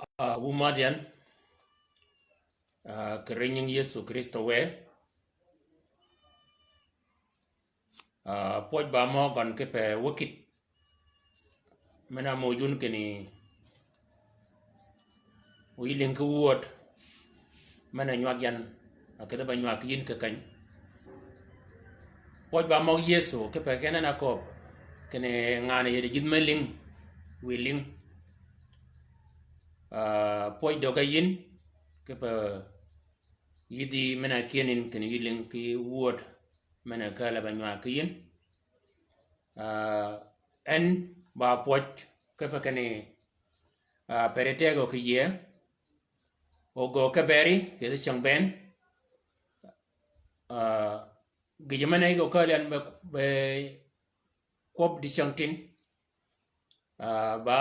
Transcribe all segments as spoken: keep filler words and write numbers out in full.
Ah, wu madh yan, ah, kì ri nying Yëso Krïstø wë. Ah, pwøj ba mø gøn kipe wekit. Men-a mø jun kinni, o yï lïng ki wööd. Men-a nywag yan, a kidhi ba nywag ki yïn kì keny. Pwøj ba møg Yëso, kipe ken en a kööb. Kinni ngan-a yï di jidh me lïng, wiy lïng. Ah, pwøj døg-a yïn, kipe yïdhi men-a kyënin kinni yï lïng ki wööd men-a kääl-a ba nywag ki yïn. Ah, en ba pwøj kipe kinni, ah, peri tegø kì yïe. O gø keberi kì yij cäng bënn. Ah, gïjø men-a yï gø kääl yan be, be kwøb dicängtïn. Ah, ba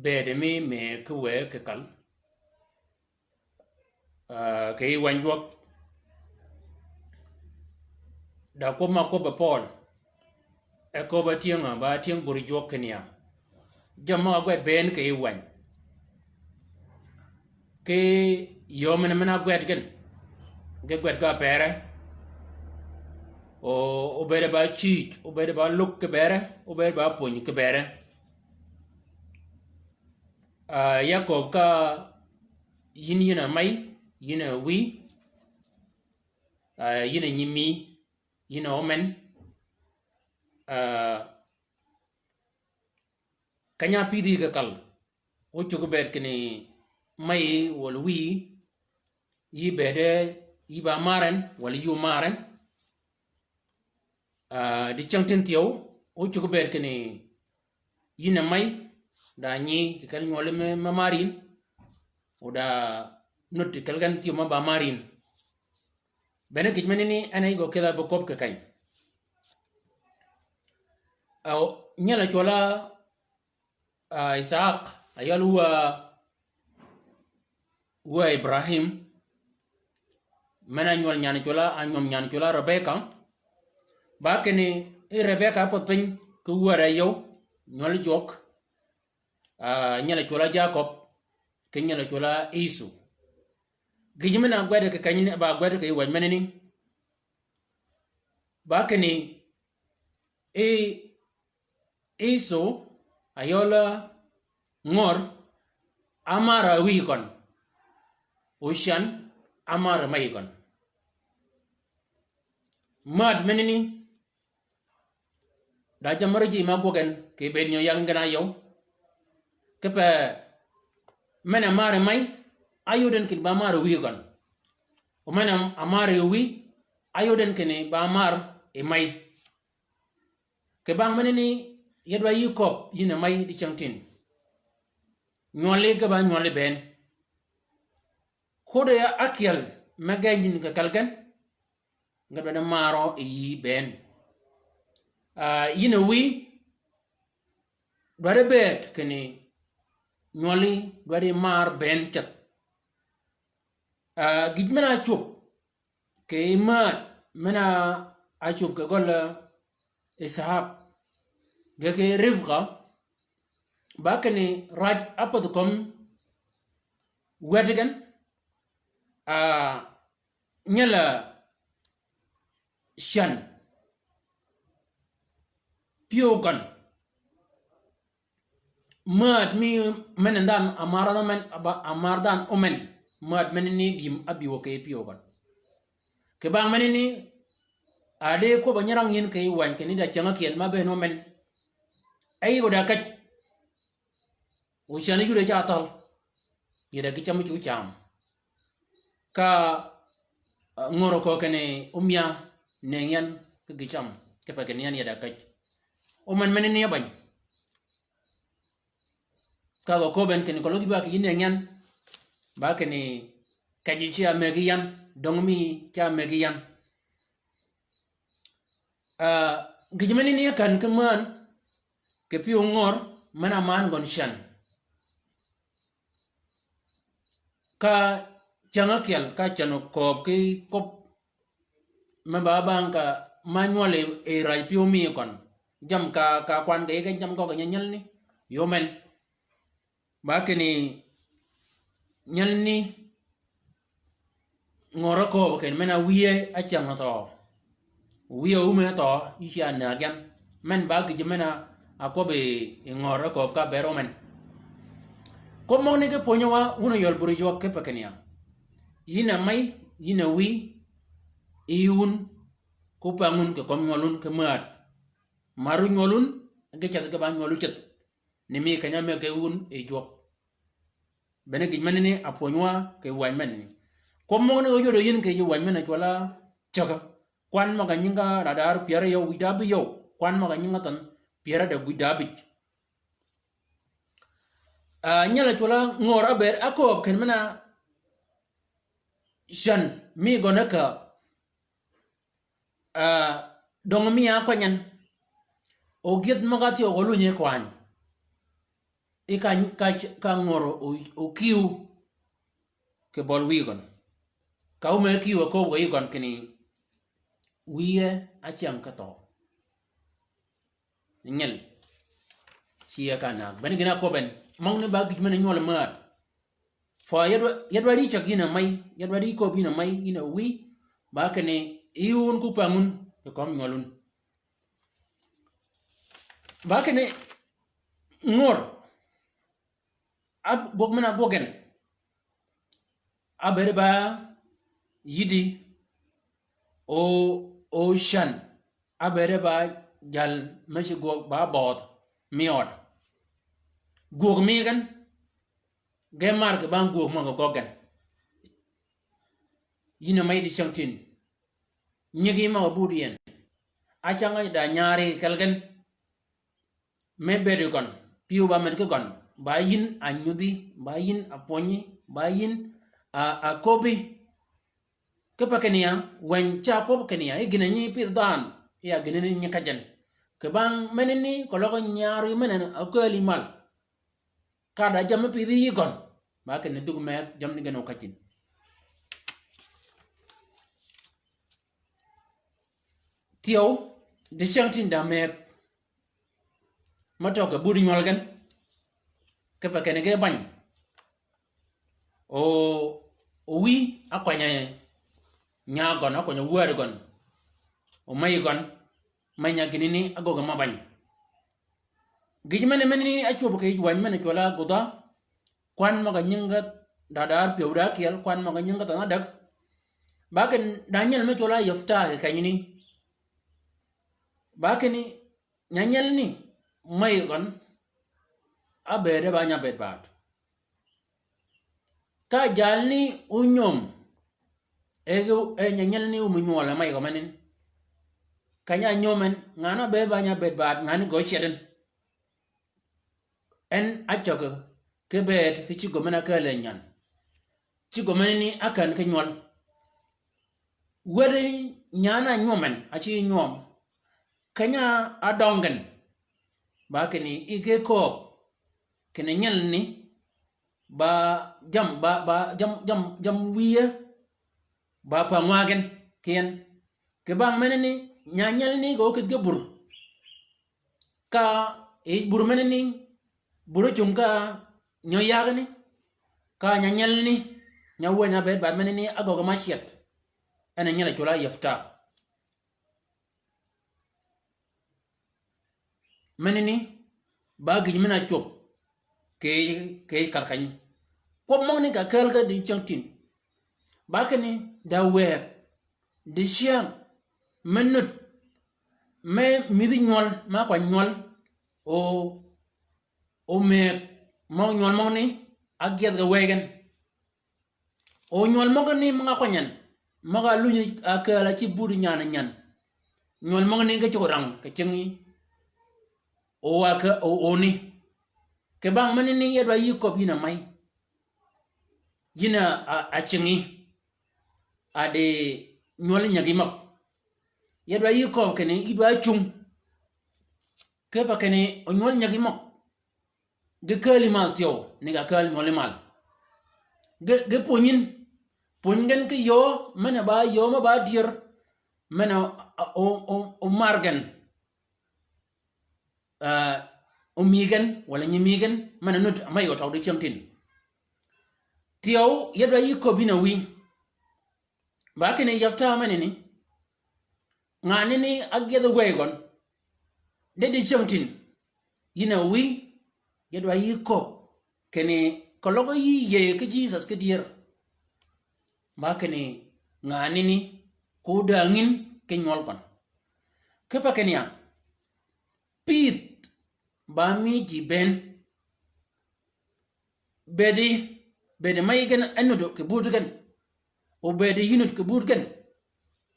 bëëd mi mëë ki wëë kì kal. Ah, kì yij wäny jwøk. Da kwøb ma kwøbbe Pøøl. E kööb-a tyëng-a, ba tyëng buri jwøk kinni ya. Jammì møg-a gwed bënn kì yij wäny. Ki yöö men-a men-a gwed gen. Ge gwed ka pere. O, obëëd ba cïj, obëëd ba lug ki bere, obëëd ba pwöny ki bere. Ah, ya kööb ka yïn, yïn a mey, yïn a wïy, ah, yïn a nyimï, yïn a omen. Ah, keny-a pïdhi kì kal. O cuggi bëëd kinni mey wøl wïy, yï bëëde, yï ba mar en, wøl yï o mar en. Ah, dicängtïn thyew, o cuggi bëëd kinni yïn a mey, da nyi kì kel nywøli me, me mar yïn, o da nut kì kel gen thyew me ba mar yïn. Bene gïj menani en a yï gø kidh-a be kööb kì keny. Ah, nyel-a cwøl-a, ah, Isahak, a yøl wua, wua Ibrahim, men-a nywøl nyan cwøl-a, a nywøm nyan cwøl-a Rebeka. Ba kinni, i Rebeka pödh piny, ki wär-a yøw, nywøl jwøk, ah, nyel-a cwøl-a Jakob, ki nyel-a cwøl-a Isu. Gïjø men-a gwed kì keny ni, ba gwed kì yij wäny menani. Ba kinni, i Isu, a yøl-a ngör, a mar-a wïy gøn. O cän, a mar-a mey gøn. Mad menani, da jammì ri ji ma gwøg en, kì bëëd nyø yag gen a yøw. Kipe men-a mar-a mey, a yod en kinni ba mar-a wïy gøn. O men-a mar-a wïy, a yod en kinni ba mar-a mey. Kì bang menani, ya dwa yï kööb, yïn a mey dicängtïn. Nywøli ge ba nywøli bënn. Kode ya ákyel me gen yïn kì kal gen, ge dwaddi marø yi bënn. Ah, yïn a wïy, dwaddi bëëd kinni nywøli, dwaddi mar bënn ceth. Ah, gïj men-a ácwöb, kì mäd men-a ácwöb kì gøl Ishak, ge ki Ribka, ba kinni raj ápödhi kömi wäd gen, ah, nyel-a cän pyëw gøn. Mäd mi men-a dhanhø amar dhanhø omen, a ba amar dhanhø omen. Mäd menani gïm ábïwø kì pyëw gøn. Kì bang menani, a di kwøbb-a nyi rang yïn kì wäny kinni da cäng ákyel ma bëën omen. E yï gø da käj. O cän yï yuddi ca thøl. Yï da gï cam cu cam. Ka, ah, ngör köög kinni omya nëngi yan ki gï cam, kipe kinni yan yad-a käj. Omen menani ábäny. Ka gø köbben kinni keløg yï ba kì yï nëngi yan. Ba kinni käjji ca mëggi yan, döng mi ca mëggi yan. Ah, gïj menani ákän ki män, kì pyëw ngör, men-a man gøn cän. Ka cäng ákyel, ka cän okööb ki kwøb me ba bang ka ma nywøl yi, yi raj pyëw mi gøn. Jammì ka, ka kwan kì yij gen jammì gøggi nyelnyel ni, yø men. Ba kinni Nyelni ngör ákööb ken men-a wïye ácäng thøø. Wïye óume thøø, yï ca näg gen. Men ba gïj men-a kwøbbi yi ngör ákööb ka bëëd wø men. Kwøb møgani ge pwönyi wa wun a yøl buri jwøk kipe kinni ya. Yïn a mey, yïn a wïy, yi wun, ku päng wun kì kömi nywøl wun ki määd. Mär wu nywøl wun, ge ceth ge ba nywøl wu ceth. Ni mi keny-a mëggi wun yi jwøk. Bene gïj menani a pwönywa kì wäny menani. Kwøb møgani ge yodø yïn kì yij wäny men-a cwøl-a cägg. Kwan møg-a nyingi-a radaar pyär áyøw wïj da ábïyøw. Kwan møg-a nyingi-a thønh pyär ádäg wïj da ábïj. Ah, nyel a cwøl-a ngör ábëëd ákööb ken men-a cän mi gøn ákääg. Ah, döng mi ákwany en. O gyëdh møg-a thyew gø lunyi kwany. I ka, ka, ka ngör o, o, okïw kì bøl wïy gøn. Ka óme kïw a kööb gø yï gøn kinni wïye ácäng ki thøø. Nyel. Ci ya ka näg. Bene gïn-a köbben. Møgani ba gïj men-a nywøl määd. Fø ya dwa, ya dwa ri cäg yïn a mey, ya dwa ri kööb yïn a mey, yïn a wïy, ba kinni yi wun ku päng wun, kì kömi nywøl wun. Ba kinni ngör, ab-, gwøg men-a gwøg gen, ábëëde ba yïddi, o, o cän, ábëëde ba jal me ci gwøg ba bøødh, mi ød. Gwøg mi gen, ge mar kì bang gwöög møg-a gøggen. Yïn a mey dicängtïn. Nyigi møg-a bud yi en. Ácäng-a da nyari kelli gen. Me bëëd yi gøn. Pyëw ba med ki gøn. Ba yïn a nyudhi. Ba yïn a pwönyi. Ba yïn a, a köbbi. Kipe kinni ya, wäny ca kwøb kinni ya, yi gïn-a nyi pidh dhanhø, ya gïn-a nyi käjjän. Kì bang menani, keløg nyari men-a ákääl yi mal. Ka da jammì pidhi yï gøn. Ba kinni dhuk mëgg jammì ni gen o käjjin. Thyew, dicängtïn da mëgg. Mø tøg kì budi nywøl gen. Kipe kinni ge bany. O, o wïy, ákwany-a nya gøn, ákwany-a wäd gøn. O mey gøn, mey nya gïnani, ágöggi ma bany. Gïj men-a, men-a ni ácwöb kì yij wäny men-a cwøl-a gudhø, kwan møg-a nyingi-a da daar pyëw da ákyel, kwan møg-a nyingi-a thønh ádäg. Ba kinni Daniel me cwøl-a Yefta kì kenyani. Ba kinni nyanyelani, mey gøn, ábëëde ba nya bëëd bad. Ka jalni ónyöm, e ge, e nyanyelani ómi nywøl e mey gø menani. Keny-a nyöm en, ngan-a be ba nya bëëd bad, ngan-a gø cyed en. En ácäg ki bëëd ki cïg gø men-a ákääl e nyan. Cïg gø menani ákän ki nywøl. Wädi nyan-a nywøm en, a ci nywøm. Keny-a ádøng gen. Ba kinni yi ge kööb. Kinni nyelani, ba jam, ba, ba jam, jam, jam wïye, ba päng wa gen, ki en. Kì bang menani, nyanyelani gø ókïdhi ge bur. Ka yij bur menani, bur ócung ka nyø yagani, ka nyanyelani, nya wäny-a bëëd bad menani, ágøggi ma cyed. En a nyel a cwøl-a Yefta. Menani, ba gïj men-a ácwöb, kì, kì kal keny. Kwøb møgani ka kääl ge dicängtïn. Ba kinni, da wëëg, dicyäng, me nud, me mïdhi nywøl, me ákwany nywøl, o, o mëgg, møg nywøl møgani, ágyedh ge wëëg en. O nywøl møgani møg-a kwany en, møg-a lunyi ákääl-a ci budi nyan-a nyan. Nywøl møgani ge cuggi rang kì cingi. O ákääl, o, o ni. Kì bang menani ya dwa yï köbbi yïn a mey. Yïn a, a, a cingi. A di nywøl nyägi møg. Ya dwa yï köbbi kinni, yï dwa cung. Kipe kinni, o nywøl nyägi møg. Ge kääl yi mal thyew, ni ga kääl nywøl yi mal. Ge, ge pwönyi yïn. Pwönyi gen ki yöö, men-a ba yöö me ba dyër, men-a, a, o, o, o mar gen. Ah, o mi gen, walà nyi mi gen, men-a nud, a mey gø tøw dicängtïn. Thyew, ya dwa yï köbbi yïn a wïy. Ba kinni Yepta menani, nganani ágyedh wëy gøn. De di cyängtïn, yïn a wïy, ya dwa yï köbbi kinni keløg yï yïëy ki Jisøs ki dyër. Ba kinni nganani ko däng yïn ki nywøl gøn. Kipe kinni ya, pïdh ba mi ji bënn. Bëëdi, bëëdi mey gen e nuti kì buti gen. O bëëdi yï nuti kì buti gen.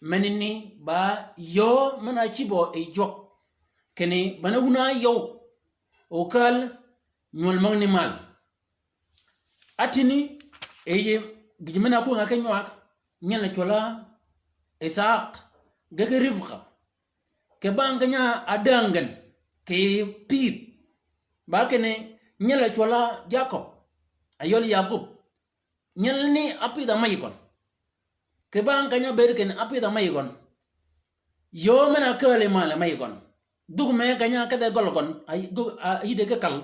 Menani ba yöö men-a cïbø yi jwøk. Kinni bene wun a yöw. O kääl nywøl møgani mal. Atini, e yï gïj men-a kwönge ki nywag, nyel cwøl-a Isahak, ge ki Ribka. Kì bang keny-a ádäng gen, kì pïdh. Ba kinni nyel cwøl-a Jakøb, a yøl Yakub. Nyelani ápïdh a mey gøn. Kì bang keny-a bëëd kinni ápïdh a mey gøn. Yöö men-a kääl yi mal a mey gøn. Dhuk me keny-a kedhe gøl gøn, a, a yïddi ki kal.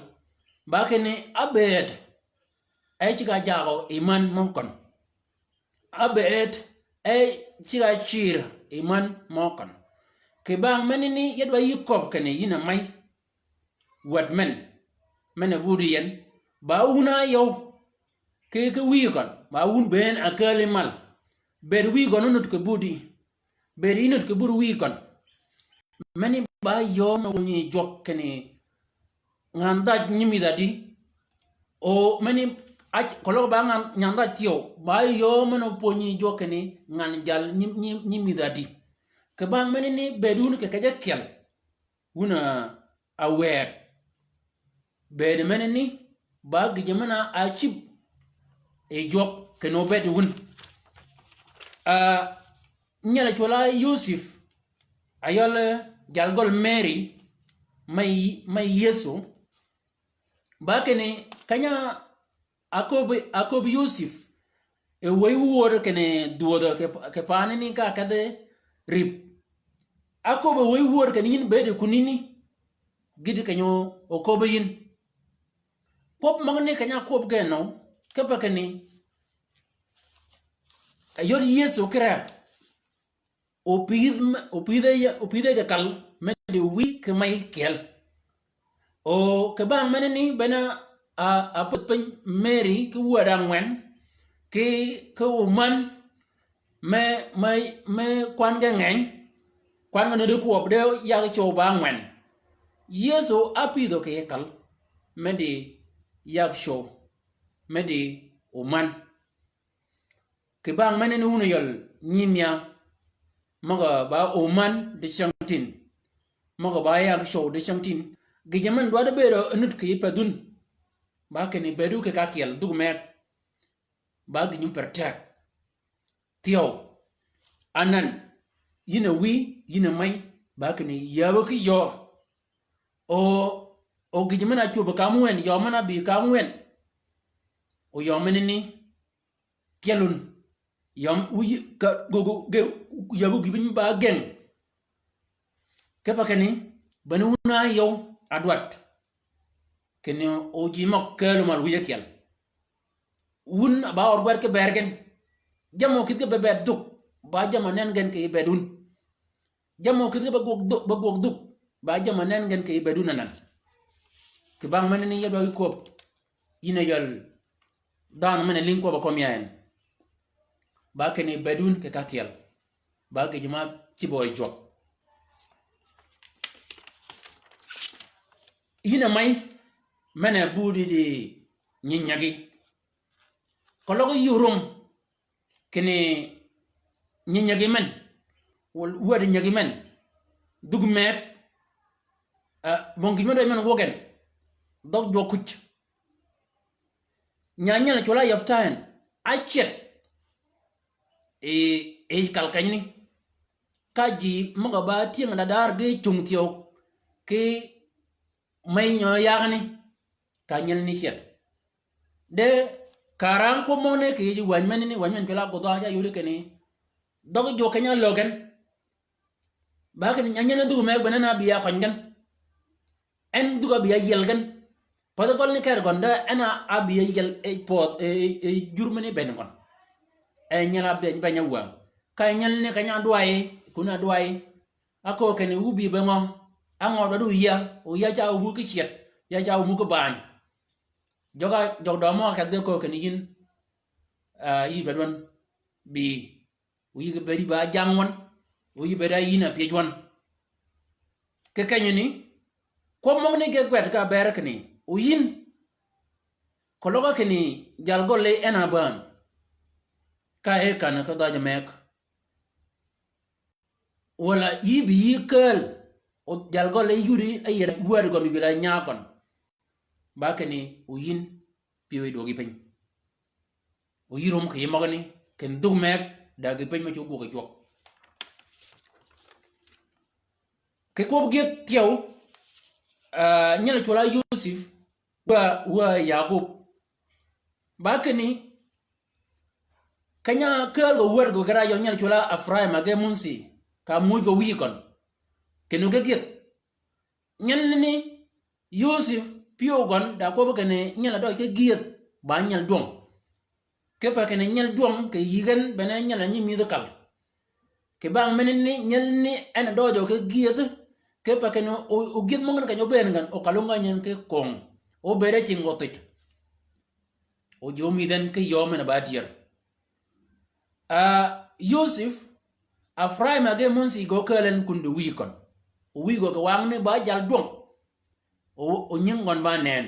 Ba kinni ábëëd. E ceg-a jagø yi män mø køn. Ábëëd, e ceg-a cïr yi män mø køn. Kì bang menani ya dwa yï köbbi kinni yïn a mey. Wäd men, men-a budi yi en, ba wun a yöw. Ki, ki wïy køn, ba wun bënn a kääl yi mal. Bëëd wïy køn ónud kì budi. Bëëd yï nud kì bur wïy køn. Meni ba yöö men-a pwönyi jwøk kinni ngan dhaj nyi mïdh adi. O meni, ac-, keløg ba ngan, nyan dhaj thyew, ba yöö men-a pwönyi jwøk kinni ngan jal nyi, nyi, nyi mïdh adi. Kì bang menani bëëd wun kì kej ákyel. Wun a, a wëëg. Bëëd menani, ba gïjø men-a ácïb yi jwøk kinni óbëëd wun. A, nyel cwøl-a Yosip, a yøl jal gøl Meri, me, me Yëso, ba kinni keny-a áköbbi, áköbbi Yosip, e wëy wu wöd kinni dhwödhø kì, kì paani ni ka kedhi rïp. Áköbbi wëy wu wöd kinni yïn bëëd yi kunini. Gïti keny-a óköbbi yïn. Kwøb møgani keny-a ákwøb gen nø, kipe kinni, e yod Yëso kire. Opïdh me, opïdhe ye, opïdhe kì kal, me di wïy ki mey kyel. O, kì bang menani bene a, a pödh piny Meri ki wäd angwen, ki, ki omän, me, me, me kwan ge ngeny, kwan ge nuti kwøb de yag cöw ba angwen. Yëso ápïdhø kì kal, me di yag cöw, me di omän. Kì bang menani wun a yøl nyiimïa, møg-a ba omän di cyängtïn, møg-a ba yag cöw di cyängtïn. Gïjø men dwaddi bëëd a nud kì yij pädh wun. Ba kinni bëëdu kì ka kyel dhuk meg. Ba gïj mi per teg. Thyew. Anan, yïn a wïy, yïn a mey, ba kinni yäbø ki yöö. O, o gïjø men-a ácwöb ka ámwën, yöö men-a ábï ka ámwën. O yöö menani, kyel wun. Yöö wïy ka, go, go, ge, yäbø gï biny ba geng. Kipe kinni, bene wun a yöw a dwaddi. Kinni o ji møg kääl mal wïy ákyel. Wun ba ør gwed ki bër gen. Jammì okïdhi ge be bëëd dhuk, ba jammì nen gen kì bëëd wun. Jammì okïdhi ge be gwøg dhuk, be gwøg dhuk, ba jammì nen gen kì bëëd wun anan. Kì bang menani ya dwa yï kwøb. Yïn a yøl dhanhø men-a lïng kwøb-a kømmi ya en. Ba kinni bëëd wun kì ka kyel. Ba gïjø ma cïbø yi jwøk. Yïn a mey, men-a budi di nyinyagi. Keløg yï rum, kinni nyinyagi men, wäd nyagi men, dhuk meg, a, bong gïj men døj men wøg en, dhøg jwøk kuj. Nya nyel cwøl-a Yepta en, ácet, e, e kal kenyni. Ka ji møg-a ba tyëng-a da dar ge cung thyew, ki mey nyø yagani, ka nyelani cet. De, ka rang kwøb møgani kì yij wäny menani, wäny men cwøl-a gudhø ca yodi kinni. Dhøg jwøk keny-a álög gen. Ba kinni nya nyelani dhuk meg bene na bï ya køny gen. En dhuk-a bï ya yiel gen. Pädhi gøl ni kër gøn de en a ábï e yiel e pödh e, e, e jur meni bënn gøn. E nyel ábï e beny a wä. Ka e nyel ni keny-a dwayi, kun-a dwayi. Áköög kinni wubï be ngø? Á ngø dwaddi oyia, oyia ca omu ki cyed, ya ca omu ki baany. Jøg-a, jøg døømø ákedh ge köög kinni yïn, ah, yï bed wøn bï. O yï ge bedi ba jang wøn, o yï bedi a yïn a pyëj wøn. Ki kenyani, kwøb møgani ge gwed ka bere kinni, o yïn, keløg kinni, jal gøl en a bään. Ka e kan ki dhaj meg. Walà yï bï yï kääl, o jal gøl e yudi e yïr wäd gøn yudi a nya gøn. Ba kinni, o yïn, pyëw yi dwøg yi piny. O yï rum kì yï møgani, ken dhug meg, da gï piny me cu gwøg yi jwøk. Kì kwøb gyëdh tyew, ah, nyel cwøl-a Yosif, wa, wa Yakub. Ba kinni, keny-a kääl gø wäd gø gera yø nyel cwøl-a Efrayim a ge Munsi, ka muuj gø wïyi gøn. Kinni ge gyëdh. Nyel ni Yosif pyëw gøn da kwøb kinni nyel a døøj ki gyëdh ba nyel dwøng. Kipe kinni nyel dwøng kì yïg en bene nyel a nyi mïdhi kal. Kì bang meni ni nyel ni en a døøj ki gyëdh. Kipe kinni o, o gyëdh møgani keny-a obëën gøn, o kal ongänyi en ki kong. Obëëd e cing gø thij. O ji omïdh en ki yöö men-a ba dyër. Ah, Yosif, Efrayim a ge Munsi gø kääl en kun di wïyi gøn. O wïyi gø kì wang ni ba jal dwøng. O, o nying gøn ba nëën.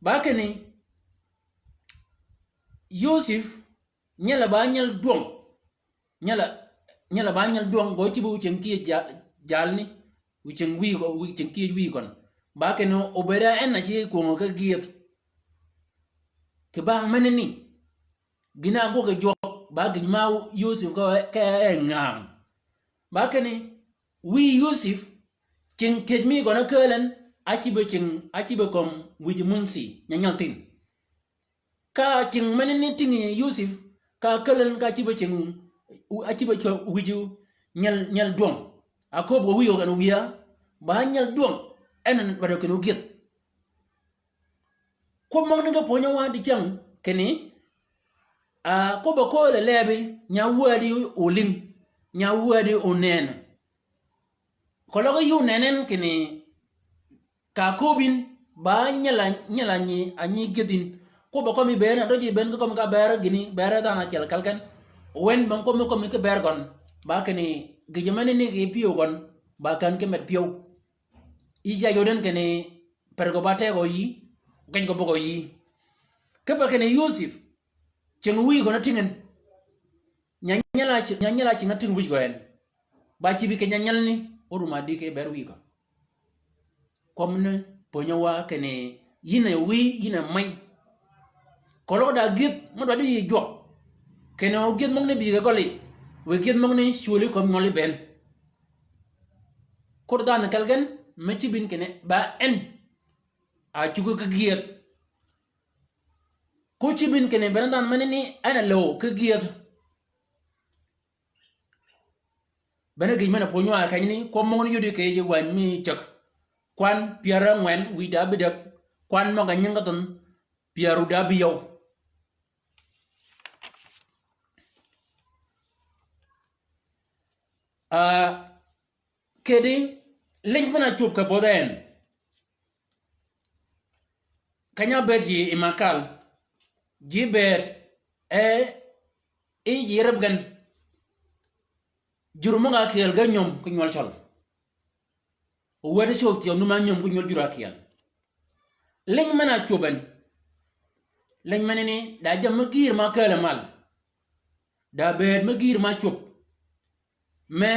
Ba kinni, Yosif, nyel a ba nyel dwøng. Nyel a, nyel a ba nyel dwøng, gø cïb wi ceng kiej ja-, jalni, wi ceng wïyi gø, wi ceng kiej wïyi gøn. Ba kinni obëëd a en a ci kwöngø ki gyëdh. Kì bang meni ni, gïn-a ágwøg yi jwøk, ba gïj ma Yosif ke, ke e ngäng. Ba kinni, wïy Yosif, ceng kiej mi gøn ákääl en, ácïbe ceng, ácïbe kömi wïj Munsi, nyanyal thïn. Ka ceng meni ni tïngi Yosif, ka ákääl en ka ácïbe ceng, ácïbe ceng wïj nyel, nyel dwøng. Akööb gø wïy gø gen wïya, ba nyel dwøng, en en bado kinni ogyëdh. Kwøb møgani ge pwönyi wa diceng kinni, ah, kwøb a kööl a lebi, nya wädi olïng, nya wädi onëën. Keløg yï onëën en kinni, ka kööb yïn, ba nyel a, nyel a nyi, a nyi gyëdh yïn. Kwøb a kömi bëën, a døji bëën ki kömi ka bër gïni, bër dhanhø acel kelli gen. Wen bang kwøb mi kömi ki bër gøn, ba kinni, gïjø meni ni kì pyëw gøn, ba kän ki med pyëw. Yï ca yod en kinni per gø ba tegø yï, gej gø bøgø yï. Kipe kinni Yosif, ceng wïy gøn átïng en. Nya nyel a c-, nya nyel a ceng átïng wïj gø en. Ba cïbi keny-a nyelni, orum a di ki ber wïy gø. Kwøb ni pwönyi wa kinni yïn a wïy, yïn a mey. Keløg da gyëdh, mø dwaddi yï jwøk. Kinni o gyëdh møgani bï ge gølli, wiy gyëdh møgani cwöli kömi ngøli bënn. Kor dhanhø kelli gen, me cïb yïn kinni, ba en, a cuggi ki gyëdh. Ko cïb yïn kinni, bene dhanhø meni ni, en a löw ki gyëdh. Bene gïj men-a pwönyi wa kenyani, kwøb møgani yodi kì yij wäny mi ceg. Kwan pyär ángwen, wïj da ábïdäg, kwan møg-a nyingi thønh, pyär wïj da ábïyøw. Ah, kedi, liny men-a cwöb kì bødh en. Keny-a bëëd ji i makal, ji bëëd e, i ji reb gen. Jur møg-a kyeel ge nyöm ki nywøl cøl. O wädi cwöb thyew num-a nyöm ki nywøl jur-a kyeel. Liny men-a cwöb en. Liny meni ni, da jammì gïïr ma kääl-a mal. Da bëëd mi gïïr ma cwöb. Me,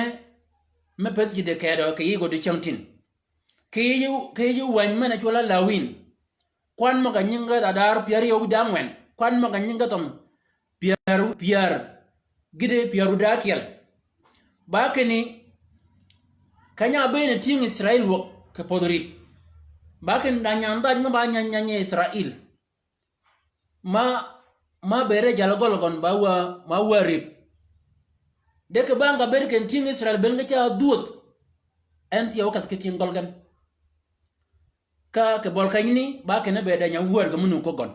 me pëth ji di kedø kì yij gø dicängtïn. Kì yij, kì yij wäny men-a cwøl-a Lawin. Kwan møg-a nyingi ge da dar pyär yøw da ángwen. Kwan møg-a nyingi ge thønh pyär, pyär. Gïti pyär wïj da ákyel. Ba kinni, keny-a bëën tïng Israil wäg kì pödhi rïp. Ba kinni da nyandhaj me ba nyany, nyany Israil. Ma, ma bëëd e jal gøl gøn ba wa, ma wa rïp. De kì bang ka bëëd ken tïng Israil bënn ge ca dhwödh. En thyew keth ki tïng gøl gen. Ka kì bøl kenyni, ba kinni bëëd a nyawäär gø mø nukø gøn.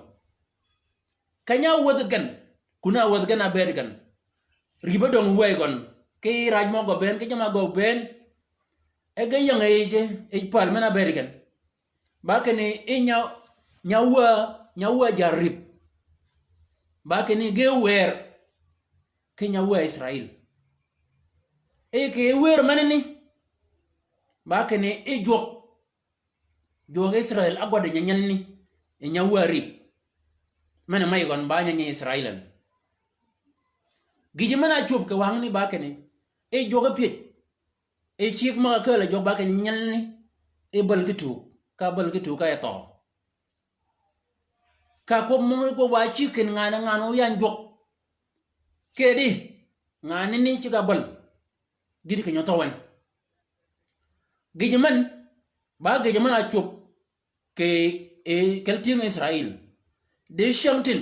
Keny-a wäthi gen, kun-a wäthi gen a bëëd gen. Rïbø döng wëy gøn. Ki raj mø gø bënn, ki jamm-a gø bënn. E ge ying yij, yij pal men-a bëëd gen. Ba kinni i nya, nyawäär, nyawäär jarib. Ba kinni ge wër. Ki nyawäär Israil. E kì wër menani. Ba kinni i jwøk. Jwøk Israil ágwaddi nyanyelani, e nyawäär rib. Men-a mey gøn ba nyanyi Israil en. Gïjø men-a ácwöb kì wangani ba kinni, e jwøk ápyëj. E cigg møg-a kääl a jwøk ba kinni nyanyelani, e bäl ki tug, ka bäl ki tug ka e thøø. Ka kwøb mø kwøb wa cigg kinni ngan-a ngan óyany jwøk. Kedi, ngan-a ni cigg-a bäl. Gïti keny-a óthøw en. Gïjø men, ba gïjø men-a ácwöb kì, e, kel tyëng Israil. Di cyängtïn.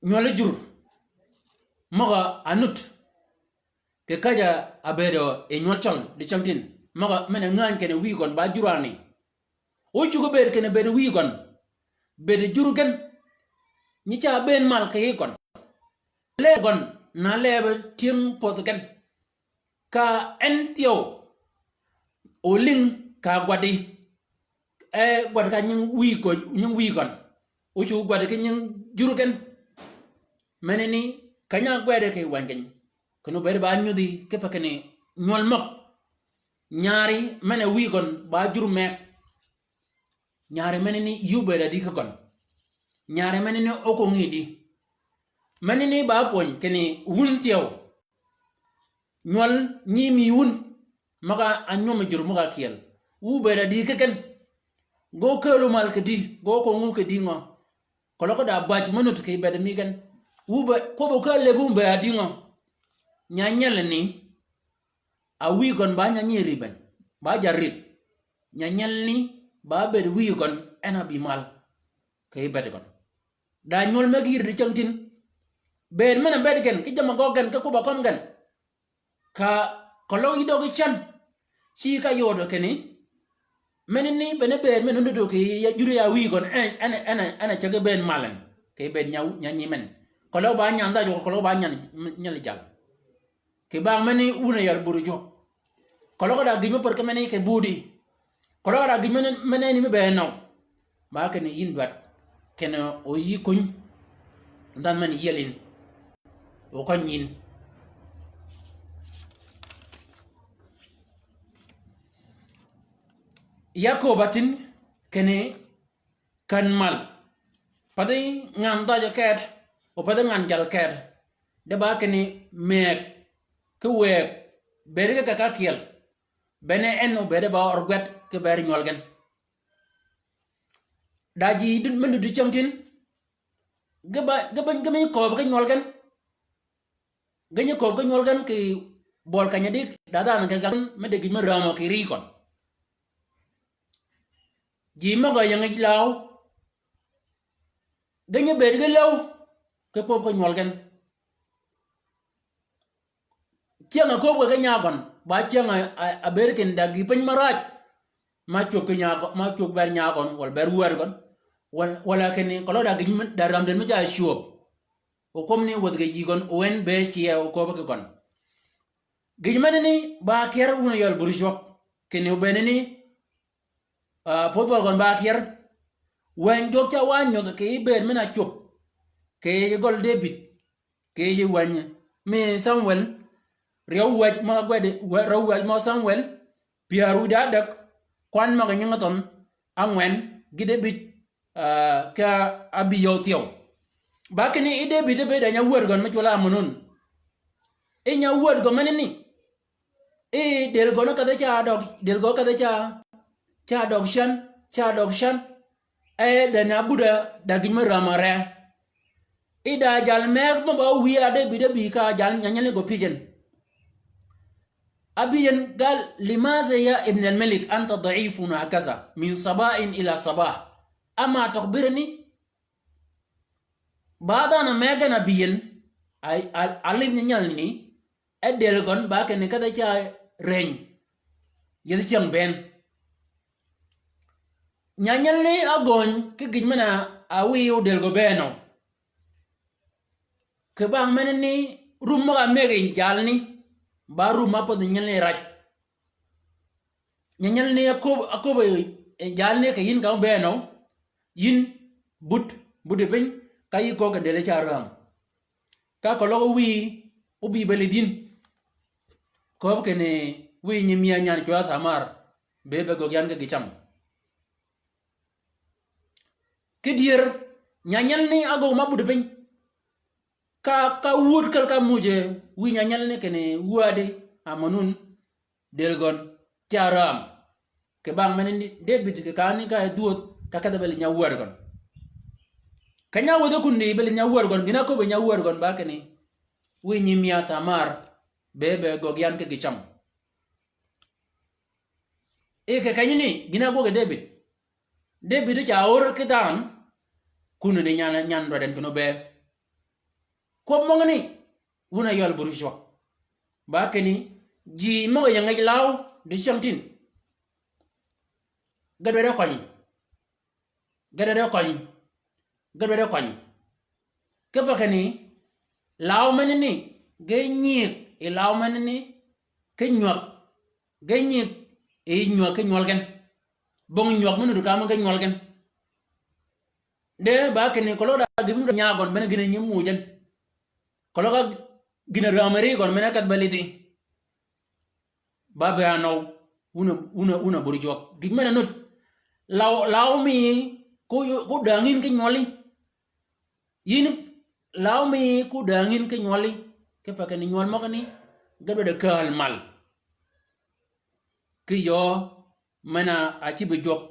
Nywøl jur. Møg-a ánut. Kì käjj-a ábëëdø yi nywøl cøl di cyängtïn. Møg-a men-a ngäny kinni wïy gøn ba jur ani. Ócuggi bëëd kinni bëëd wïy gøn. Bëëd jur gen. Nyi ca bëën mal kì yij gøn. Leeb gøn na leeb tyëng pödhi gen. Ka en thyew. Olïng ka gwaddi. E gwaddi ka nying wïy gø-, nying wïy gøn. Ócuggi gwaddi ki nying jur gen. Menani, keny-a ágwedø kì wänyi keny. Kinni obëëd ba nyudhi, kipe kinni nywøl møg. Nyari, men-a wïy gøn, ba jur meg. Nyari menani yï óbëëd a di ki gøn. Nyari menani óköng yi di. Menani ba pwöny kinni wun thyew. Nywøl nyi mi wun. Møg-a ánywøm jur møg-a kyel. Wu bëëd a di ki gen. Ge ókääl wu mal kì di, ge óköng wu kì di ngø. Keløg da bäj mø nud kì bëëd mi gen. Wu be, kwøb ókääl leb wu bëëd a di ngø. Nyanyelani. A wïy gøn ba nyanyi rib en, ba jarib. Nyanyelani ba bëëd wïy gøn en a bï mal. Kì bëëd gøn. Da nywøl me gïïr di cyängtïn. Bëëd men-a bëëd gen, ki jamm-a gø gen, ki kwøb-a køn gen. Ka, keløg yï døggi cän. Ci ka yodø kinni. Menani bene bëëd men-a nuddø kì ya jur ya wïy gøn, en, en, en, en a cägi bëën mal en. Kì bëëd nya, nyanyi men. Keløg ba nyan dhaj, keløg ba nyan, nyal jal. Kì bang meni wun a yar bur jwøk. Keløg da gïj me pär ki meni kì budi. Keløg da gïj meni, meni ni me be nau. Ba kinni yïn dwaddi. Kinni o yï kuny. Dhanhø meni yiel yïn. O køny yïn. Yakob a tin kinni Kän mal. Pathi ngan dhajø ked, o pathi ngan jal ked. De ba kinni mëëg, ki wëëg, bëëd ki kaka kyel. Bene en obëëde ba ør gwed ki ber nywøl gen. Da ji dud, men dud di cyängtïn. Ge ba, ge ba, ge mi kööb ki nywøl gen. Ge nyi kööb ki nywøl gen kì bøl keny-a di, da dhanhø kì gag, me de gïj me rämø kì ri køn. Ji møg-a ying yij läw. Ge nyi bëëd ge läw. Ki kwøb ki nywøl gen. Cyäng-a kööb ki nya gøn. Ba cyäng-a, a, a bëëd kinni da gï piny marac. Ma cwöb ki nya gøn, ma cwöb ber nya gøn, walà ber wäd gøn. Wal-, walà kinni, keløg da gïj me, da räm den me ca cwöb. O kwøb ni wäth kì yï gøn, o en be cyee o kööb ki gøn. Gïj menani, ba kyar wun a yøl bur cwøk. Kinni o benani, Ah, pödh bøl gøn ba kyar. Wänyi jwøk ca wa nyodh kì bëëd men-a cwöb. Kì yij gøl Debïd. Kì yij wänyi. Mi Samwel. Ryew wäj møg-a gwed, wä-, ryew wäj mø Samwel. Pyär wïdá däg. Kwan møg-a nyingi thønh. Ángwen. Gi Debïd. Ah, ka ábï yøw thyew. Ba kinni i Debïd bëëd a nya wäd gøn me cwøl-a Amunun. I nya wäd gø menani. I del gøn kedhe ca døg, del gø kedhe ca, ca døg cän, ca døg cän. E dhen a buda da gïj me räm a re. I da jal mëgg mø ba wïy a Debïd e bï ka jal nyanyel ni gø pyëj en. Ábï yien gal, "Limadha ya ibn al-malik anta da'ifun hakadha min sabah ila sabah?" Ama tøg bïrani, ba dhanhø mëgg gen a bï yien, a, a, a lïdh nyanyel ni, e del gøn ba kinni kedhe ca reny. Yethi cyäng bënn. Nyanyel ni ágöny ki gïj men-a wiy odël gø bëënø. Kì bang menani rum møg-a mëggi jalni, ba rum ápödhi nyelni raj. Nyanyel ni áköb-, áköbbi, eh, jalni kì yïn ka óbëënø, yïn but, buti piny, ka yï köög kì dëli ca räm. Ka keløg wiy óbï be lidh yïn. Kööb kinni wiy nyiimia nyan cwøa Thamar, be be göggi yan ki gï cam. Ki dyër, nyanyel ni ágöggi ma buti piny. Ka, ka wud kel ka muje wiy nyanyel ni kinni wädi Amanun, dël gøn, ca räm. Kì bang menani Debïd kì kani ka e dhwödh, ka kedhe be lidh nya wäd gøn. Keny-a wädhi kundi be lidh nya wäd gøn, gïn-a áköbbi nya wäd gøn ba kinni, wiy nyiimia Thamar, be be göggi yan ki gï cam. E kì kenyani, gïn-a ágwøg yi Debïd. Debïd ca ör ki dhanhø, kunani nyan, nyan dwaddi en kinni óbëë. Kwøb møgani, wun a yøl bur cwøk. Ba kinni, ji møg-a ying ngej law, dicyängtïn. Ge dwaddi køny. Ge dwaddi køny. Ge dwaddi køny. Kipe kinni, law menani, ge nyïg, yi law menani, ki nywäg, ge nyïg, yi nywäg ki nywøl gen. Bong nywäg men nuti ka mø ge nywøl gen. De ba kinni keløg da gïn-a nya gøn men gïn-a nyi muuj en. Keløg gïn-a rämi ri gøn men kedh be lidhi. Ba be a nøw, wun a, wun a, wun a bur jwøk. Gïj men-a nud. Law, law mi ko, ko däng yïn ki nywølli. Yïn law mi ko däng yïn ki nywølli. Kipe kinni nywøl møgani, ge dwaddi kääl mal. Ki yöö men-a ácïb jwøk.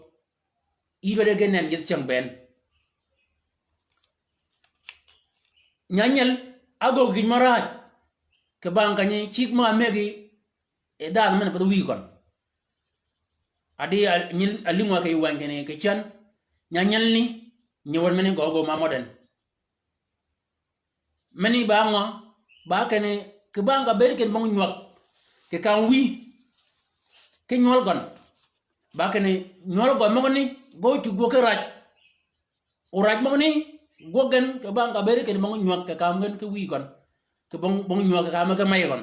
Yï dwaddi gen en yethi cyäng bënn. Nyanyel, ágöggi gïj mø räj. Kì bang kenyi cïg mø ámëggi, e dhanhø men-a pädhi wiy gøn. Adi a, nyi, alïngwa kì yij wänyi kinni, kì cän, nyanyel ni, nyi wøn meni gø gø ma mød en. Meni ba ngø, ba kinni, kì bang ka bëëd kinni bong nywäg, kì kam wiy, ki nywøl gøn. Ba kinni, nywøl gøn møgani, gø cuggi ki raj. O raj møgani, gwøg gen, kì bang ka bëëd kinni bong nywäg, kì kam gen ki wiy gøn. Kì bong, bong nywäg, kì kam ki mey gøn.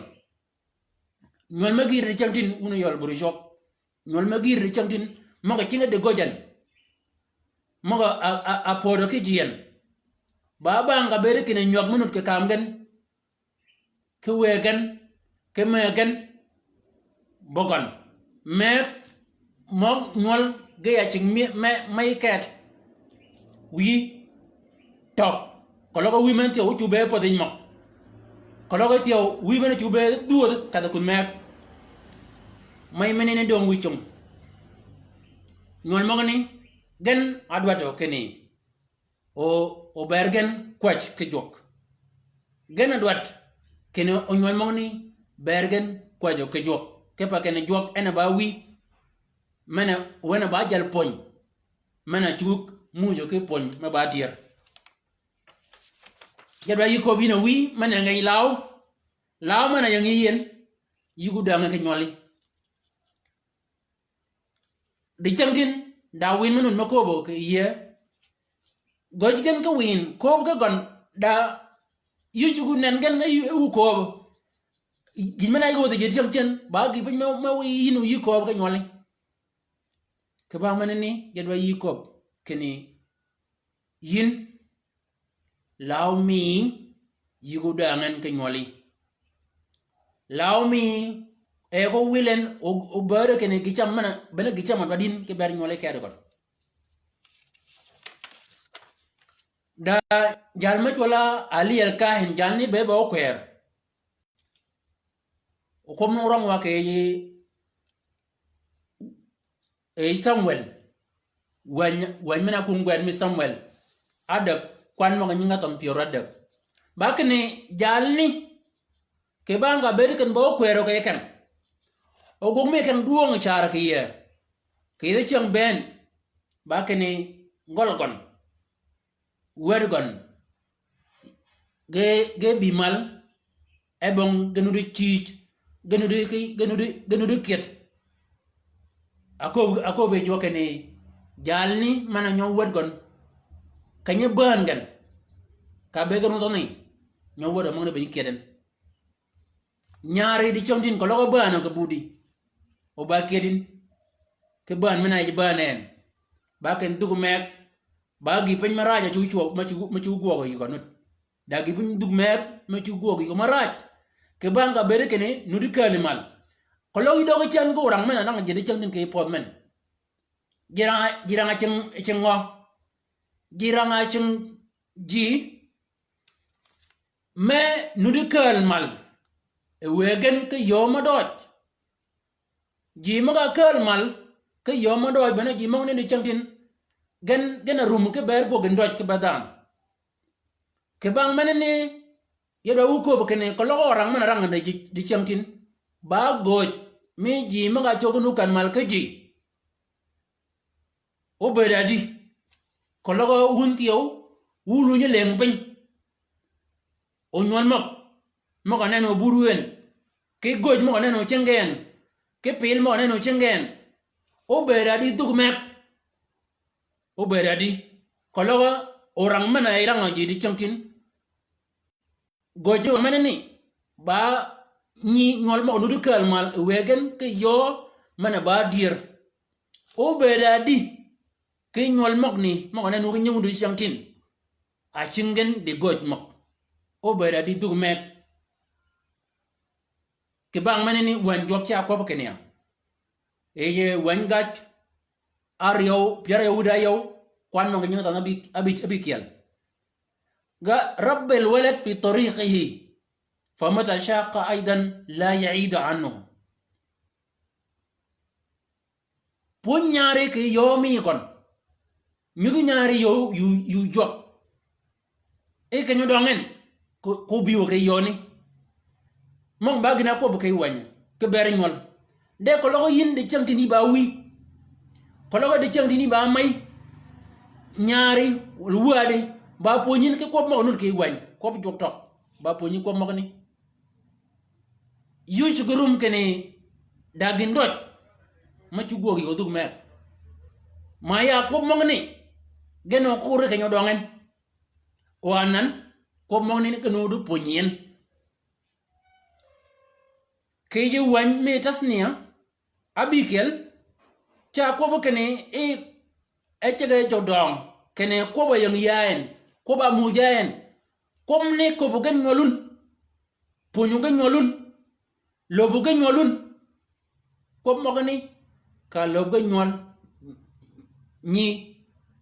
Nywøl me gïr dicyängtïn, wun a yøl bur cwøk. Nywøl me gïr dicyängtïn, møg-a cingi di gøj en. Møg-a, a, a, a pödø ki ji en. Ba bang ka bëëd kinni nywäg me nud kì kam gen. Ki wëëg gen, ki mëëg gen, bøgøn. Mëëg, møg nywøl ge ya cing mi, me, me yi ket. Wiy, tøg. Keløg wiy men thyew ócubbe pädhi yij møg. Keløg thyew wiy men ócubbe dhwödh kedhi kun mëëg. Mey menani döng wiy cung. Nywøl møgani, gen ádwaddi kinni. O, o bër gen kwäj ki jwøk. Gen ádwaddi, kinni o nywøl møgani bër gen kwäjø ki jwøk. Kipe kinni jwøk en a ba wiy. Men-a, wen a ba jal pwöny. Men-a cuggi mujø ki pwöny me ba dyër. Jadwa yï köbbi yïn a wiy, men-a ngej law. Law men-a ying yï yen, yïg odäng ki nywølli. Dicyängtïn, da wïn me nud me kööbø kì yïe. Gøj gen ki wïn, kööb ki gøn, da yï cuggi nen gen e wu kööbø. Gïn men-a yïg wäthi ji dicyängtïn, ba gï piny me, me wiy yïn yï kööb ki nywølli. Kì bang menani, jadwa yï köbbi, kinni, yïn, law mi, yïg odäng en ki nywølli. Law mi, e ko wil en, o, o bërø kinni gï cam men-a, bene gï cam ádwaddi yïn ki bër nywølli kedi gøn. Da jal me cwøl-a Eli el Kahin, jalni be be ókwër. Okwøb ni órøng wa kì yij, e yij Samwel. Wäny, wäny men-a ákwöng gwed mi Samwel. Ádäg, kwan møg-a nyinge áthønh pyär ádäg. Ba kinni jalni, kì bang ka bëëd kinni ba ókwërø kì yij ken. Ogwøg mi ken dwøng car kì yïe. Kì yij cyäng bënn. Ba kinni ngøl gøn. Wäd gøn, ge, ge bï mal, e bong ge nudi cïj, ge nudi ki, ge nudi, ge nudi kyed. Aköb, aköbbi jwøk kinni, Jalni men-a nyø wäd gøn. Keny-a bään gen. Ka bëgg gen wudhø ni. Nyø wäd a møgani be nyi kyed en. Nyari di cängtin keløg a bään kì budi. O ba kyedin. Kì bään men-a yij bään en. Ba ken dhuk meg. Ba gï piny me raj a cu cwøg, me cu, me cu gwøg yï gø nud. Da gï piny dhuk meg, me cu gwøg yï gø me raj. Kì bang ka bëëd kinni, nud kääli mal. Keløg yï døgi cen ko orang men-a nang ji di cängtin kì pödh men. Ji rang a, ji rang a cing, cing ngø. Ji rang a cing ji, me nud kääl mal. E wëggen ki yöö me døj. Ji møg-a kääl mal, ki yöö me døj bene ji møgani di cängtin. Gen, gen a rum ki ber gwøg gïndøj ki be dhanhø. Kì bang menani, yeb da wu köbbi kinni, keløg orang men-a rang di, di cängtin. Ba göj, mi ji møg-a cöggi nu kän mal ki ji. Obëëd adi, keløg wun thyew, wu lunyi lëng piny. O nywøl møg, møg-a nenni o bur wen. Ki göj møg-a nenni o cingi en. Ki pil møg-a nenni o cingi en. Obëëd adi dhuk meg. Obëëd adi, keløg orang men-a rang ji di cängtin. Göj menani, ba nyi nywøl møg-a nud kääl mal e wëggen ki yöö men-a ba dyër. Obëëd adi, ki nywøl møgani, møg-a nenni ki nying di cängtin. A cing gen di göj møg. Obëëd adi dhuk meg. Kì bang menani wäny jwøk ca kwøb kinni ya. Yij wäny gaj, áryew, pyär áryew wïdá áryew, kwan møg-a nying thanhø abi, abi, abi kyel. Ga ربي الولد في طريقه، فمتى شاق أيضا لا يعيد عنه. Pwönyi nyari kì yöö mi køn. Nyudhi nyari yöö, yï, yï jwøk. E keny-a døng en, ko, ko bï wø kì yööni. Møg ba gïn-a kwøbbi kì wäny, kì ber nywøl. De keløg yïn di cängtin yï ba wïy. Keløg di cängtin yï ba mey. Nyari, wadi, ba pwönyi yïn ki kwøb møg-a nud kì wäny. Kwøb jwøk tøg. Ba pwönyi kwøb møgani. Yï cuggi rum kinni da gïndøj. Me cuggi gwøg yï gø dhuk meg. Ma ya kwøb møgani. Gen o kur keny-a døng en. O anan, kwøb møgani gen o di pwönyi en. Kì yij wäny mi Tathnia, Abikel, ca kwøb kinni i, e ceg-a jø døng, kinni kwøb-a ying ya en, kwøb-a muuj ya en, kwøb ni köbbu gen nywøl wun, pwönyu gen nywøl wun, löbbu gen nywøl wun, kwøb møgani, ka löb gen nywøl, nyi,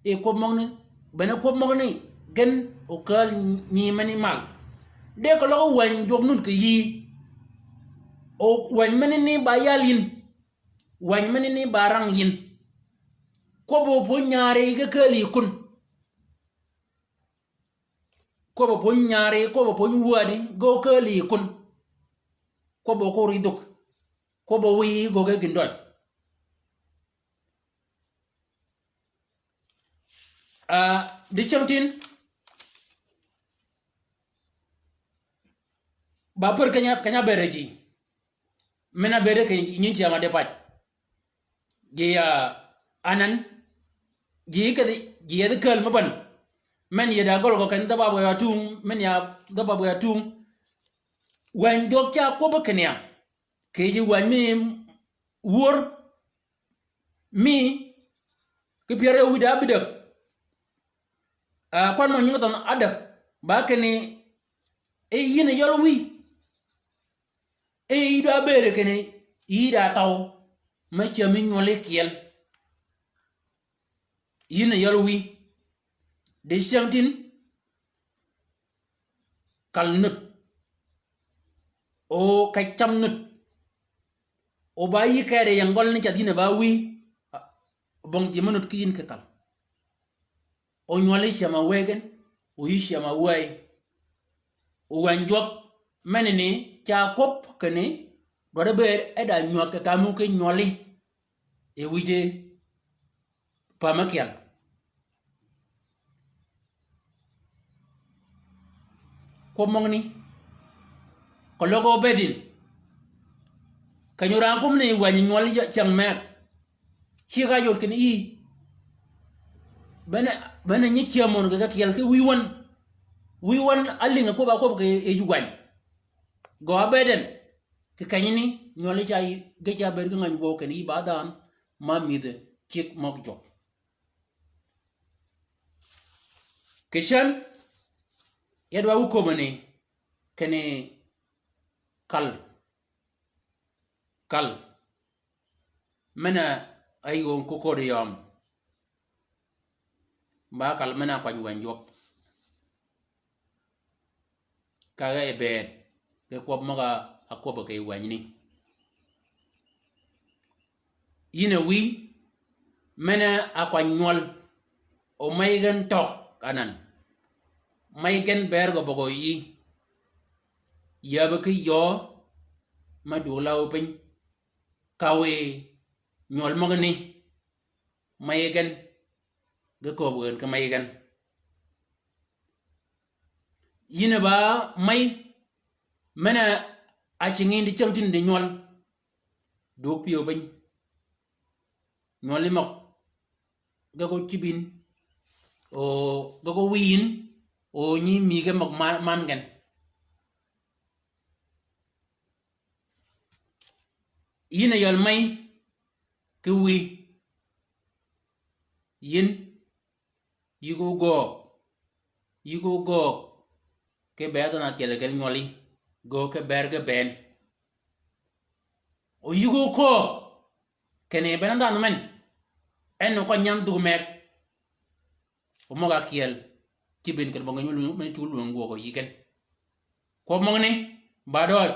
i kwøb møgani, bene kwøb møgani, gen okääl nyi meni mal. De keløg wäny jwøk nud kì yï, o wäny meni ni ba yal yïn, wäny meni ni ba rang yïn. Kwøb-a pwönyi nyari ge kääl yï kun. Kwøb-a pwönyi nyari, kwøb-a pwönyi wädi, ge okääl yï kun. Kwøb-a okur yï dhuk. Kwøb-a wïy gøggi gïndøj. Ah, di cängtin, ba pär keny-a, keny-a bëëd ji. Men-a bëëd keny-a nyin cyäng-a di pac. Ji, ah, anan, ji kedhi, ji yethi kääl me bän. Men yeda gøl gø keny dhäbab ya tung, men ya dhäbab ya tung. Wäny jwøk ca kwøb kinni ya. Kì yij wäny mi wör, mi, ki pyär áryew wïdá ábïdäg. Ah, kwan mø nying thønh ádäg. Ba kinni, e yïn a yøl wïy. E yï dwa bëëd kinni, yï da tøw. Me cämi nywøli kyel. Yïn a yøl wïy. Di cyängtin, kal nud. O kej cam nud. O ba yï kede ying gøl ni cath yïn a ba wïy. Bong ji me nud ki yïn ki kal. O nywøli cyäm a wëggen, o yï cyäm a wëy. O wäny jwøk, menani, ca kwøb kinni, dwaddi bëëd, e da nywäg kì kamu ki nywøli. E wïje, pa me kyel. Kwøb møgani. Keløg obëëd yïn. Keny-a orang kwøb ni wäny nywøl cyäng meg. Ci ka yod kinni yï. Bene, bene nyi cyämøn kì ka kyel ki wïy wøn. Wïy wøn alïng a kwøb a kwøb kì yij wänyi. Gø a bëëd en. Kì kenyani, nywøl yi ca, ge ca bëëd ki ngäny gwøw kinni yï ba dhanhø, ma mïdhi cigg møg jwøk. Kì cän, ya dwa wu köbbi ni, kinni kal. Kal. Men-a áyïg kökodi yøm. Ba kal men-a ákwany wänyi jwøk. Ka ge bëëd, ge kwøb møg-a ákwøb kì yij wänyi ni. Yïn a wïy, men-a ákwany nywøl, o mey gen tøg anan. Mey gen bëër gø bøgø yï. Yäbbi ki yöö, me dwøg lawi piny. Ka wiy nywøl møgani, mey gen, ge kööb gen ki mey gen. Yïn a ba mey, men-a ácïng yïn di cängtïn di nywøl. Dwøg pyëw piny. Nywøl yi møg. Ge ko cïb yïn. O, ge ko wïy yïn. O nyi mïge møg man, man gen. Yïn a yøl mey ki wïy. Yïn, yïg ógöög. Yïg ógöög. Ki bëëd dhanhø ákyel kel nywøli. Göög ki bëër ge bënn. O yïg ókööb. Kinni bënn dhanhø men. En o køny nyam dhug mëgg. O møg-a ákyel. Cïb yïn kinni bønge nywøl men cuggi lwäng gwøg o yï gen. Kwøb møgani, ba døøj.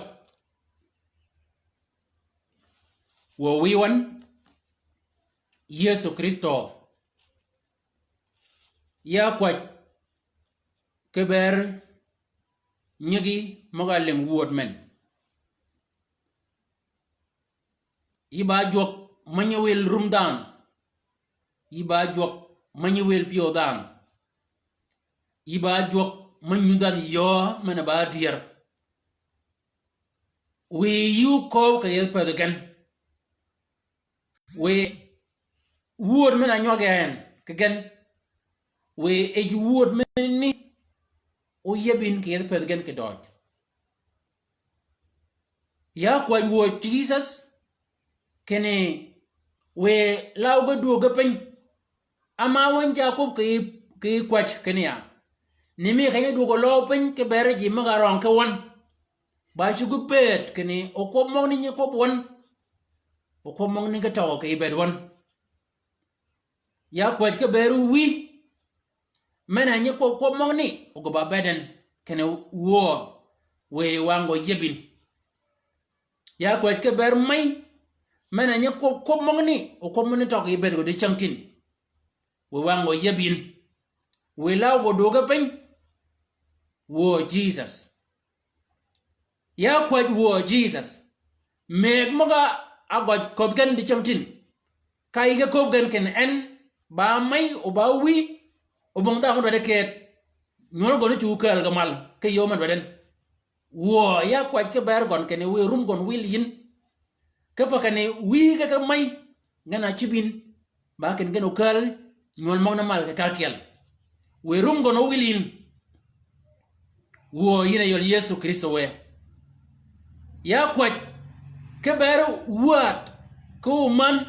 Wuö wïy wøn, Yëso Krïstø. Ya kwäj, ki bëër nyigi møg-a lïng wööd men. Yï ba jwøk me nyi wil rum dhanhø. Yï ba jwøk me nyi wil pyëw dhanhø. Yï ba jwøk me nyi dhanhø yöö men-a ba dyër. Wiy yï ókööb kì yethi pëthi gen. Wiy wööd men-a ánywag en kì gen. Wiy yij wööd men ni óyieb yïn kì yethi pëthi gen kì døøj. Ya kwäj wuö Jisøs, kinni wiy law ge dwöög ge piny. Ama wänyi ca kwøb kì, kì kwäj kinni ya. Ni mi kenyi dwöög oløøw piny ki bëër ji møg-a røng ki wøn. Ba cuggi bëëd kinni okwøb møgani nyi kwøb wøn. Okwøb møgani ge tøg kì bëëd wøn. Ya kwäj ki bëër wïy. Men-a nyi kwøb kwøb møgani, o gø ba bëëd en, kinni wuö, wiy wang gø yieb yïn. Ya kwäj ki bëër mey, men-a nyi kwøb kwøb møgani, o kwøb møgani tøg yi bëëd gø di cängtïn. Wiy wang gø yieb yïn. Wiy law gø dwöög ge piny. Wuö Jisøs. Ya kwäj wuö Jisøs. Mëgg møg-a ágøj ködh gen di cängtïn. Ka yï ge kööb gen kinni en, ba mey, o ba wïy, o bong dhanhø mø dwaddi këëd. Nywøl gøn ócuggi kääl ge mal, ki yöö men dwaddi en. Wuö, ya kwäj ki bëër gøn kinni wiy rum gøn wil yïn. Kipe kinni wïy ge ki mey, gen a cïb yïn. Ba kinni gen okääl, nywøl møgani mal kì ka ákyel. Wiy rum gøn ówil yïn. Wuö yïn a yøl Yëso Krïstø wë. Ya kwäj, ki bëëd wäd, ki omän,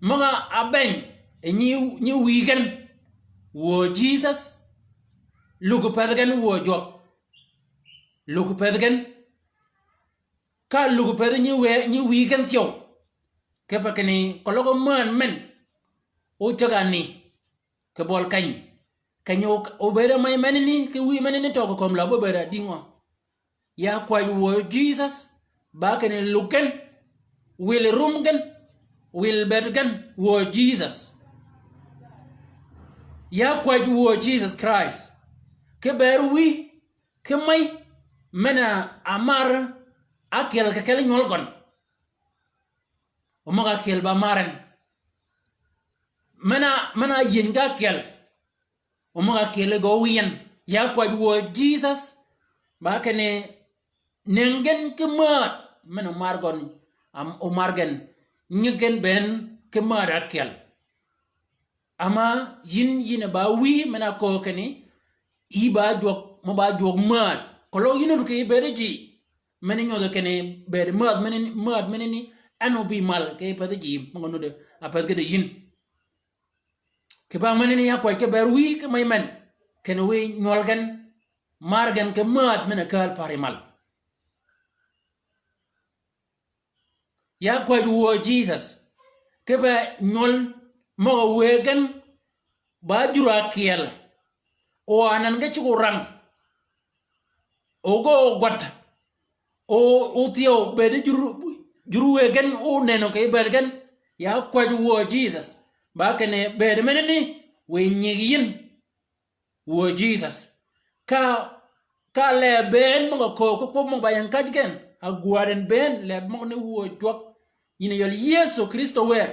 møg-a ábëny, e nyi, nyi wïy gen. Wuö Jisøs, lug pëthi gen wuö jwøk. Lug pëthi gen. Ka lug pëthi nyi wë, nyi wïy gen thyew. Kipe kinni, keløg omän men. Ócäg ani. Kì bøl keny. Keny o, obëëd a mey menani, ki wïy menani tøg kì kömi la bø bëëd a dïngø. Ya kwäj wuö Jisøs, ba kinni lug gen, wil rum gen, wil bëëd gen, wuö Jisøs. Ya kwäj wuö Jisøs Krist. Ki bëëd wïy, ki mey, men-a ámar, ákyel kì kelli nywøl gøn. O møg-a ákyel ba mar en. Men-a, men-a áyieny ge ákyel. O møg-a ákyel ge ówïy en. Ya kwäj wuö Jisøs. Ba kinni nëngi gen ki määd. Men-a omar gøn. Am, omar gen. Nyi gen bënn ki määd ákyel. Ama yïn, yïn a ba wïy men-a köög kinni, yï ba jwøk, mø ba jwøk määd. Keløg yïn ót kì bëëd ji. Men-a nyodhi kinni bëëd määd menani, määd menani, en óbï mal kì pädhi ji, møg-a nuti, a pädhi ki di yïn. Kì bang menani ya kwäj ki bëëd wïy ki mey men, kinni wiy nywøl gen, mar gen ki määd men-a kääl pari mal. Ya kwäj wuö Jisøs, kipe nywøl møg-a wëggi gen ba jur ákyel. O anan ge cugg-a orang. O ge ogwad. O, othyew bëëd jur, jur wëggi gen onënø kì bëëd gen. Ya kwäj wuö Jisøs. Ba kinni bëëd menani, wiy nyig yïn. Wuö Jisøs. Ka, ka leb bënn møg-a köög ki kwøb møg-a ba ying käjji gen. Agwäddi bënn leb møgani wuö jwøk. Yïn a ywel Yëso Krïstø wë.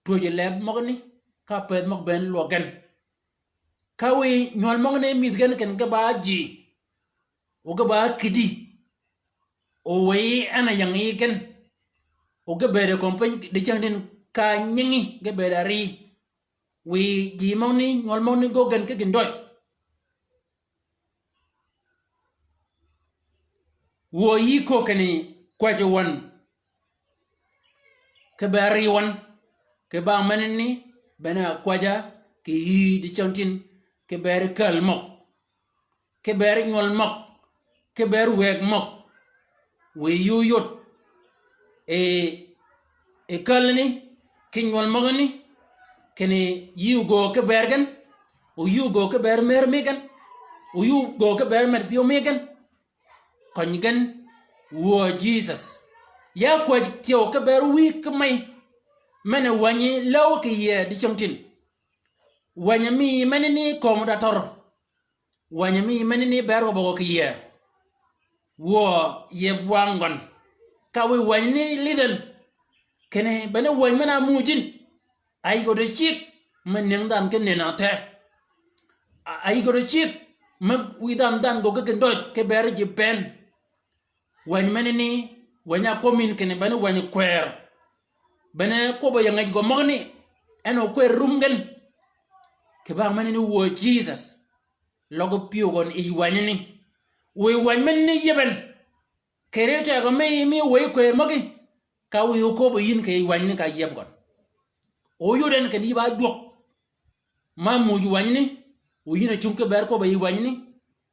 Twöjji leb møgani. Ka pëth møg bënn lwøg gen. Ka wiy nywøl møgani mïdhi gen kinni ge ba ji. O ge ba kïddi. O wiy en a ying yi gen. O ge bëëd kömi piny dicängdin ka nyingi ge bëëd ari. Wiy ji møgani, nywøl møgani göggi gen ki gïndøj. Wuö yï köög kinni kwäjji wøn. Ki bëëd ri wøn. Kì bang menani, bene akwäjja, kì yï dicängdin, ki bëëd käl møg. Ki bëëd nywøl møg, ki bëëd wëgg møg. Wiy yï óyod. E, e kälani, ki nywøl møgani, kinni yï ógöög ki bëëd gen, o yï ógöög ki bëëd mër mi gen, o yï ógöög ki bëëd med pyëw mi gen. Køny gen, wuö Jisøs. Ya kwäj thyew ki bëëd wïy ki mey, men-a wänyi läw kì yie dicängdin. Wänyi mi menani kömi da tør. Wänyi mi menani bëëd rwøb gø kì yie. Wuö yeb wang gøn. Ka wiy wänyi ni lidh en. Kinni bene wäny men-a muuj yïn. Ayi gø di cigg, me nëng dhanhø ki nënhø te. A-, ayi gø di cigg, me wiy dhanhø dhanhø göggi ki gïndøj, ki bëëd ji bënn. Wäny menani, wäny-a ákwøb yïn kinni bene wäny kwër. Bene kwøbb-a ying ngäj gø møgani, en o kwër rum gen. Kì bang menani wuö Jisøs. Løg pyëw gøn yij wänyi ni. Wiy wäny menani yeb en. Kì ri tegø mi, mi wëy kwër møgí. Ka wiy óköbbi yïn kì yij wänyi ni ka yeb gøn. O yod en kinni yï ba jwøk. Ma muuj wänyi ni. O yïn a cungi ki bëëd köbbi yij wänyi ni.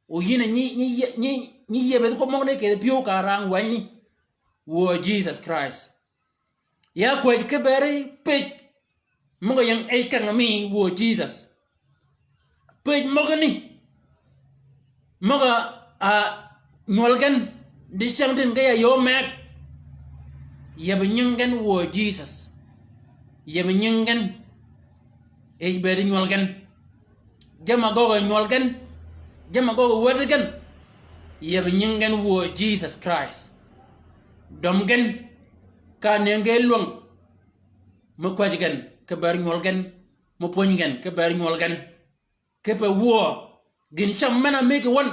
O yïn a nyi, nyi, nyi, nyi yeb edhi köbbi møgani kì pyëw ka rang wänyi ni. Wuö Jisøs Krist. Ya kwäj ki bëëd pëj. Møg-a ying ej keng mi wuö Jisøs. Pëj møgani. Møg-a, a, nywøl gen. Dicängdin ge ya yöö meg. Yeb nying gen wuö Jisøs. Yeb nying gen. Ej bëëd nywøl gen. Jamm-a gøgg-a nywøl gen. Jamm-a gøgg-a wäd gen. Yeb nying gen wuö Jisøs Krist. Døm gen. Ka nëngi ge lwäng. Mø kwäjji gen, ki bëëd nywøl gen, mø pwönyi gen, ki bëëd nywøl gen. Kipe wuö, gïn cam men-a mëggi wøn.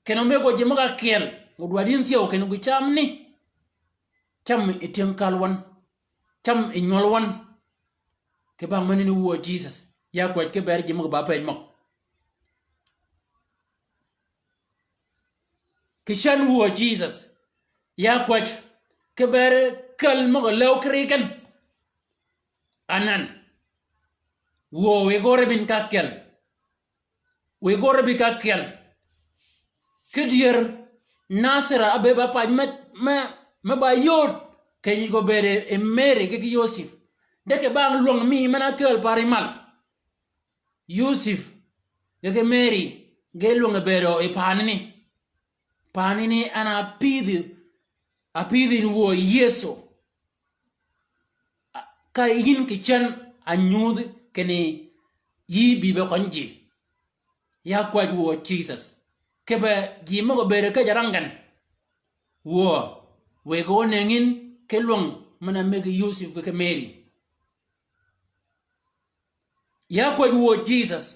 Kinni mëggi ji møg-a kyel, ngud wa din thyew kinni gï cam ni. Cam yi tyëng kal wøn. Cam yi nywøl wøn. Kì bang menani wuö Jisøs. Ya kwäj ki bëëd ji møg-a ba pëj møg. Kì cän wuö Jisøs. Ya kwäj ki bëëd käl møg-a läw ki ri gen. Anan. Wuö wiy gø rebin ka kyel. Wiy gø rebin ka kyel. Ki dyër Nasara ábëëd ba pac me, me, me ba yööd. Keny gø bëëd yi Meri ki, ki Yosip. De kì bang lwäng mi men-a kääl pari mal. Yosip, ge ki Meri, ge lwäng bëëdø yi paani ni. Paani ni en a pïdhi, a pïdhi ni wuö Yëso. A, ka yïn kì cän a nyudhi kinni yï bï be køny ji. Ya kwäj wuö Jisøs. Kipe ji møg-a bëëd käjji rang gen. Wuö, wëgg ónëngi yïn ki lwäng men-a mëggi Yosip ki, ki Meri. Ya kwäj wuö Jisøs,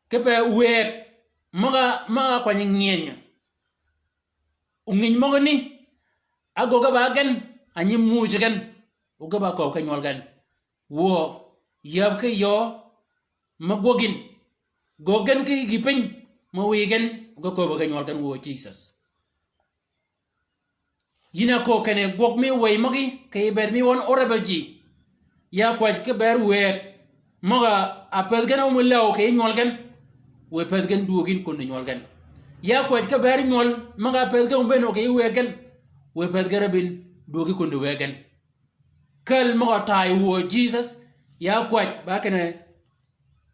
kipe wëgg møg-a, møg-a kwanyi ngïënyø. O ngïny møgani, ágöggi ba gen, a nyi muuj gen, o ge ba kööb ki nywøl gen. Wuö, yäb ki yöö, me gwøg yïn. Gwøg gen ki gï piny, me wiy gen, ge kööbø ge nywøl gen wø Jisøs. Yïn a köög kinni gwøg mi wëy møgí, kì yij bëëd mi wøn órebø ji. Ya kwäj ki bëëd wëëg, møg-a ápädh gen ómi läw kì yij nywøl gen. Wë pädh gen dwöög yïn kundi nywøl gen. Ya kwäj ki bëëd nywøl, møg-a ápädh gen ómi bëën kì yij wëëg gen. Wë pädh gen räbbin, dwöög yïn kundi wëëg gen. Käl møg-a taay wø Jisøs, ya kwäj ba kinni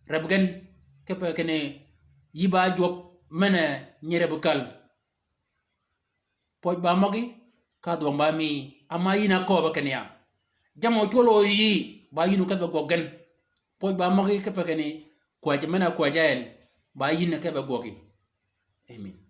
räbb gen, kipe kinni yï ba jwøk men-a nyi räbb käl. Pwøj ba møgí, ka dhwøng ba mi, ama yïn a kööbø kinni ya. Jammì ócwøl óyï, ba yïn okedh be gwøg gen. Pwøj ba møgí kipe kinni, kwäjji men-a kwäjji en, ba yïn a kedh be gwøgí. Amen.